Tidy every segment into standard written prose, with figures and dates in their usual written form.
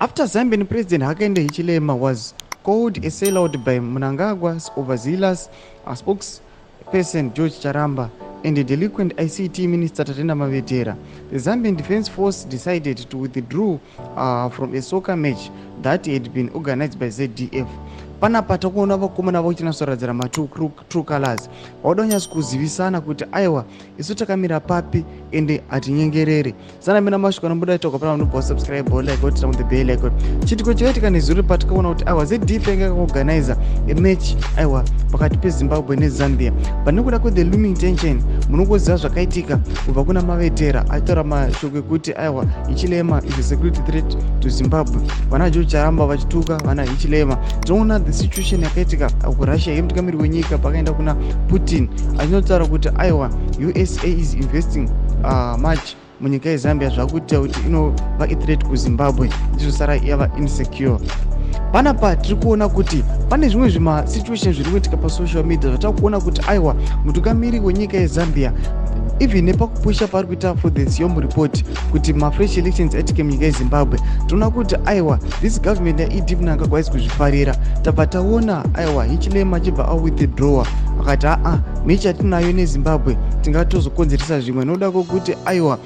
After Zambian President Hakainde Hichilema was called a sellout by Mnangagwa's overzealous spokesperson George Charamba and the delinquent ICT Minister Tatenda Mavetera, the Zambian Defense Force decided to withdraw from a soccer match that had been organized by ZDF. Panapa takuona vakomana vachinatsoradzira matrue colors, vauda kunyatso kuzivisana kuti aiwa, isu takamira papi ende hatinyengerere. Sana mina masvika anobuda itoka pana unobva subscribe, like, turn on the bell icon. Chitiko chakaitika nezuro patikaona kuti aiwa, ZDF yanga yakaorganiza match, aiwa, pakati peZimbabwe neZambia. But nekuda kwethe looming tension, munongoziva zvakaitika kubva kuna Mavetera achitaura mashoko ekuti aiwa, Hichilema is a security threat to Zimbabwe, vana George Charamba vachituka vana Hichilema. Tinoona the situation yakaitika kuRussia yemutungamiri wenyika pakaenda kuna Putin achinotaura kuti aiwa, USA is investing much munyika yeZambia, zvakuita kuti inova ithreat kuZimbabwe, ichizosara yava insecure. Panapa tiri kuona kuti pane zvimwe zvimasituation zviri kuitika pasocial media zvatakuona kuti aiwa, mutungamiri wenyika yeZambia, even nepakupusha paari kuita for the SEOM report kuti mafresh elections aitike munyika yeZimbabwe, tinoona kuti aiwa, this government yaED Mnangagwa haisi kuzvifarira. Tabva taona aiwa, Hichilema achibva awithdrawa, akati aa, match yatinayo neZimbabwe tingatozokonzeresa zvimwe, nokuda kwokuti aiwa,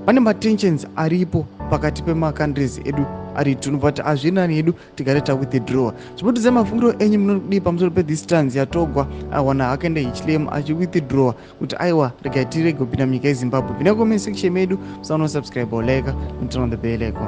pane matensions aripo pakati pemacountries edu ari tinobva kuti hazvinani hedu tigare tawithdrawa. Zvibudisai mafungiro enyu, munodii pamusoro pethis stance yatogwa aiwa naHakainde Hichilema achiwithdrawa kuti aiwa, regai tirege kupinda munyika yeZimbabwe? Pinda comment section medu, musaona subscribe, like, turn on the bell icon.